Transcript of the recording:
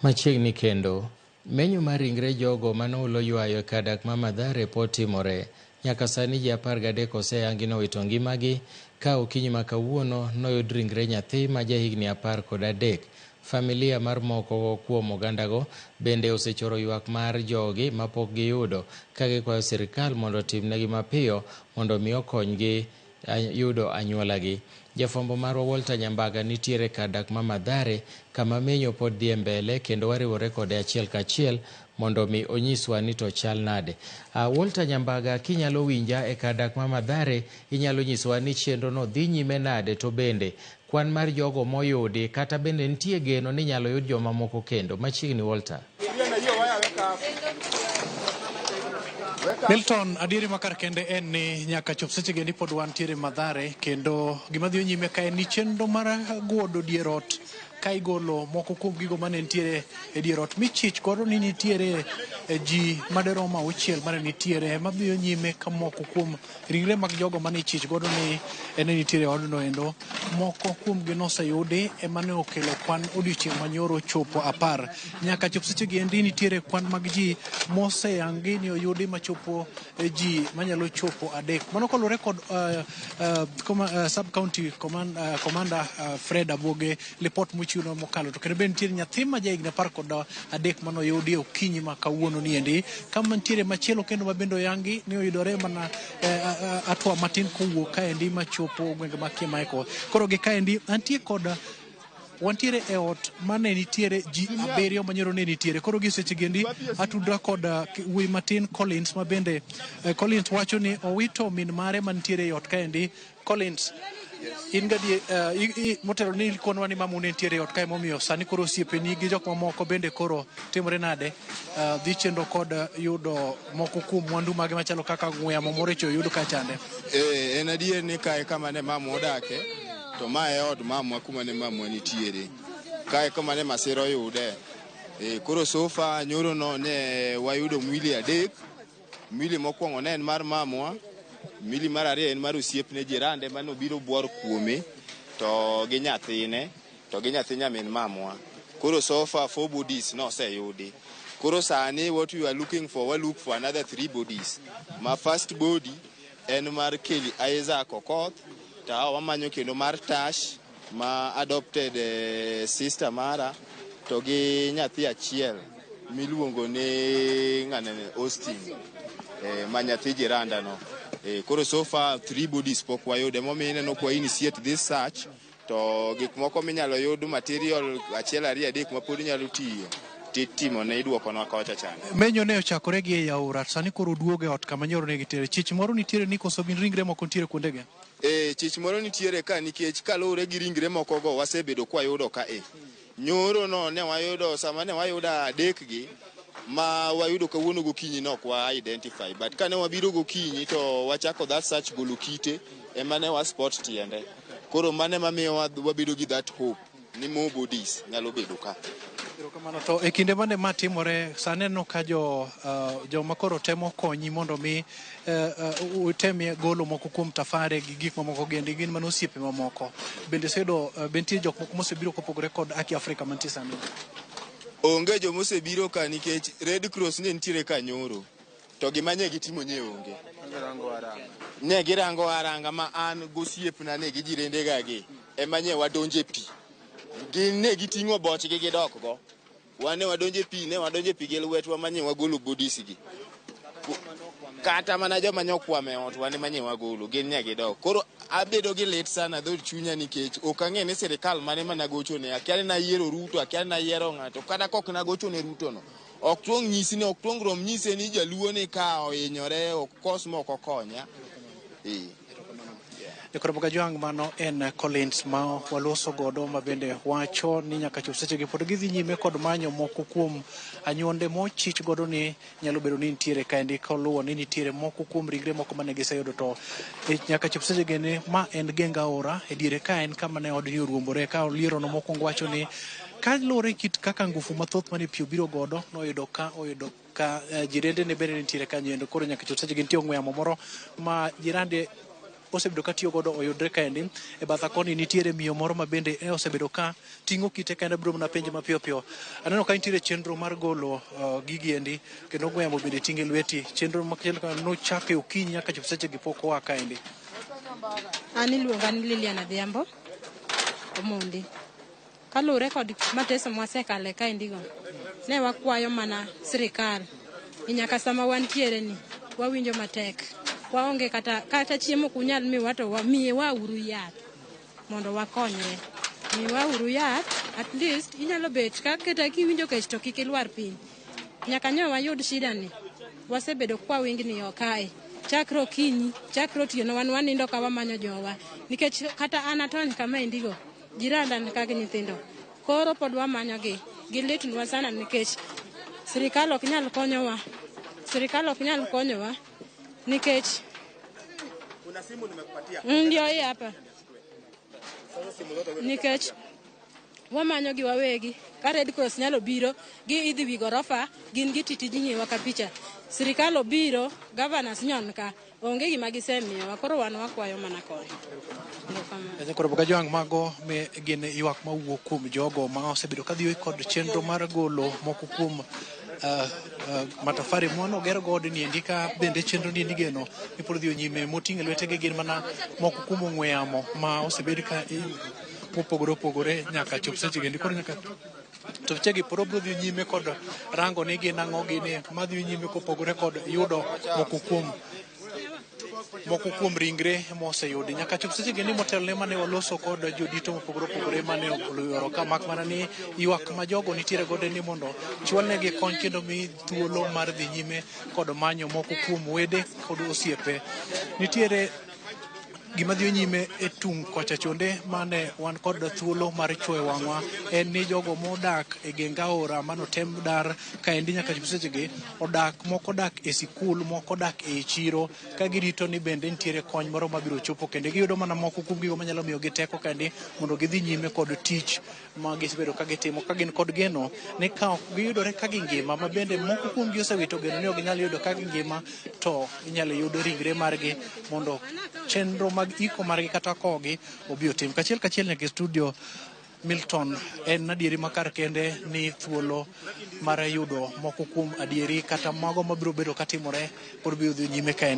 Machiegni kendo, menyo mar ringre jogo mane oula oywayo e kar dak ma Mathare pod timore. Nyaka sani ji 13 oseyangi nowito ngimagi ka okinyi ma kawuono noyud ringre nyathi ma jahigni 13. Familia mar moko kuom ogandago bende osechoro ywak mar jogi mapok giyudo ka gikwayo sirkal mondo otimnegi mapiyo mondo mi okonygi yudo anyuolagi. Jafwambo marwa Walter Nyambaga nitiere kar dak ma Mathare kama menyo pod dhi e mbele kendo wariwore kode achiel kachiel mondo mi onyiswa ni to chal nade. Walter Nyambaga, kinyalo winja e kar dak ma Mathare, inyalo nyisowa ni chenro no dhi nyime nade to bende kwan mar jogo moyudi kata bende nitie geno ni inyalo yud jomamoko kendo. Machiegni Walter. Milton, adieri makar kende en ni nyaka chop seche gendi pod wantiere Mathare kendo gima dhi nyime ka en ni chenro mar guodo dier ot ka igolo moko kuom gigo mane nitiere e dier ot michich godo ni nitiere ji maderom 6 mane nitiere madhiyo nyime ka moko kuom ringre mag jogo mane ichich godo ni ne nitiere e odno endo moko kuomgi noseyudi ema ne okelo kwan odiochieng' manyoro chopo 10. Nyaka chop seche gi endi nitiere kwan mag ji moseyangi ni oyudi machopo ji manyalo chopo 3. Mano kaluwore kod sub county commander Fred Abuoge lipot mochiwo mokalo. To kendo be nitiere nyathi ma jahigni 13 manoyudi okinyi ma kawuono ni endi kama nitiere machielo kendo ma bende oyangi ni oyudore mana hatua matin kowuok kaendi machopo gwenge mag Kiamaiko. Koro gi kaendi antie kod wantiere e ot mane nitiere ji 7 manyoro ne nitiere. Koro gi seche gendi atudra kod wuoyi matin Collins ma bende Collins wacho ni owito min mare mantiere e ot kaendi. Collins, in gadi motelo ni ikonwa ni mamu ne nitiere e ot kae momiyo sani koro osiepeni gi jok mamoko bende koro timore nade dhi chenro kod yudo moko kuom mwandu mage machalo kaka ong'we yamo moro echo oyud ka chande. En adier ni kae kama ne mamwa odake to ma e od mamwa kuma ne mamwa nitiere. Kae kama ne masira oyude. Koro sofa nyoro no ne wayudo mwili 3. Mwili mokwongo ne en mar mamwa, mwili mar ariyo en mar osiepne jirande mane obiro buor kuome to gi nyathine to gi nyathi nyamin mamwa. Koro so far 4 bodies noseyudi. Koro sani what we are looking for, we look for another 3 bodies. Ma first body en mar Kelly Isaac Okoth, to wamanyo kendo mar Tash ma adopted sister mara to gi nyathi achiel miluongo ni ng'ane Austin ma nyathi jiranda no. Koro so far 3 bodies pok wayudo, emomiyo ineno kwa initiate this search to gik moko minyalo yud material 1 2 3 ma pod inyalo tiyo titimo ne iduokonwa kocha chande. Menyo ne ochakore gi e aora, sani koro oduogo e ot kama nyoro ne gitere. Chich moro nitiere ni koso gin ringre moko nitiere kuondege? Chich moro nitiere ka nikech kaluwore gi ringre moko go wasebedo kwayudo ka e. Nyoro no ne wayudo sama ne wayudo 3 gi ma wayudo kawuono gokinyi no ok wa identify, but kane wabiro gokinyi to wachako that search golo kite ema ne wa spot tiende. Koro mane mamiyo wabedo gi that hope ni more bodies nyalo bedo ka. Erokamano. To e kinde mane ma timore sani aneno ka joma koro temo konyi mondo mi utemie golo moko kuom tafare gi gik mamoko gendi gin mana osiepe mamoko. Bende iseyudo be nitie jok moko mosebiro kopogore kod Aki Africa mantie sani? Onge joma osebiro ka nikech Red Cross ne nitiere ka nyoro to gima ne gitimo ne onge. Ne girango aranga ma an gosiepna ne gi jirendega gi ema ne wadonje pi. Gin ne giting'o bochgi gidok go. Wan ne wadonje pi, ne wadonje pi gi lwetwa ma ne wagolo bodies gi. Kata mana joma ne okwamo e ot wan ema ne wagolo, gin ne gidok. Koro abedo gi lit sana dhood chunya nikech ok ang'e ni sirikal mane ma nagochone. Akia ni nayiero Ruto, akia ni nayiero ng'ato. Kata kok nagochone Ruto no, ok tuong' nyisi ni, ok tuong' rom nyise ni jaluo ni ka ohinyore, ok kos ma ok okonya. Jokoromoga Jwang', mano en Collins ma waloso godo ma bende wacho ni nyaka chop sechegi pod gidhi nyime kod manyo moko kuom anyuonde mochich godo ni nyalo bedo ni nitiere kaendi koluwo ni nitiere moko kuom ringre moko mane giseyudo to nyaka chop sechegi ni ma en geng aora e diere ka en kama ne odni oruombore ka oliero no mokwongo wacho ni kaluwore kit kaka ngufu mathoth mane pi obiro godo noyudo ka oyudo ka jirende ne bende nitiere kanyo endo. Koro nyaka chop sechegi nitie ong'we yamo moro ma jirande osebedo ka tiyo godo oyudre kaendi. E batha koni nitiere miyo moro ma bende osebedo ka ting'o kite kaendi. Abiro mana penje mapiyo piyo. Aneno ka nitiere chenro mar golo gigi endi kendo ong'we yamo bende ting'e lweti. Chenro machielo nochak e okinyi nyaka chop sechegi pok oa kaendi. An iluonga ni Lilian Adhiambo Omondi. Kaluwore kod mateso mwasekale kaendigo, ne wakwayo mana sirikal ni nyaka sama wantiere ni wawinjo matek. Waonge kata chiemo ok unyal miwa to miwa uru yath mondo wakonyre. Miwa uru yath, at least inyalo bet kata kiwinjo kech to kik ilwar piny. Nyaka nyo wayud shida ni, wasebedo kwa wingni kae. Chakre okinyi, chakre otieno wan wanindo ka wamanyo jowa. Nikech kata an atony kamaendigo, jiranda ni ka gi nyithindo. Koro pod wamanyogi. Gilitnwa sana nikech sirikal ok nyal konyowa. Sirikal ok nyal konyowa nikech ndio hii hapa. Nikech wamanyo gi wawegi ka Red Cross nyalo biro gi idhi wi gorofa gin giti tij ng'iwa ka picha. Sirikal obiro, governors nyon ka, onge gima gisemiyowa koro wan wakwayo mana kony. Erokamano. Koro Kajwang', mago me gin ywak mawuok kuom jogo ma osebedo ka dhi kod chenro mar golo moko kuom matafari mano oger godo ni endi ka bende chenro ni endi geno ni pod dhi nyime. Moting'o e lwetegi gin mana moko kuom ong'we yamo ma osebed ka mopogore opogore nyaka chop sechegi endi. Koro nyaka to sechegi pod obiro dhi nyime kod rango ni gin ang'o gini madhi nyime kopogore kod yudo moko kuom ringre moseyudi nyaka chop sechegi ni motelone mane waloso kod jodito mopogore opogore mane oluoro ka mak mana ni ywak ma jogo nitiere godo ni mondo chwalnegi kony kendo mi thuolo mar dhi nyime kod manyo moko kuom wede kod osiepe. Nitiere gima dhi nyime e tung' kocha chonde mane wan kod thuolo mar chuoyo wang'wa en ni jogo modak e geng aora manotem dar kaendi nyaka chop sechegi odak, moko odak e sikul, moko odak e chiro ka girito ni bende nitiere kony moro mabiro chopo kendo giyudo mana moko kuom gigo manyalo miyogi teko kaendi mondo gidhi nyime kod tich ma gisebedo ka gitimo ka gin kod geno ni ka ok giyudore ka gingima, ma bende moko kuomgi osewito geno ni ok ginyal yudo ka gingima, to inyalo yud ringre margi mondo chenro mag iko margi kata kogi obi otim kachiel kachiel nyaka e studio. Milton, en adieri makar kende ni thuolo mar yudo moko kuom adieri kata mago mabiro bedo katimore pod biro dhi nyime kaendi.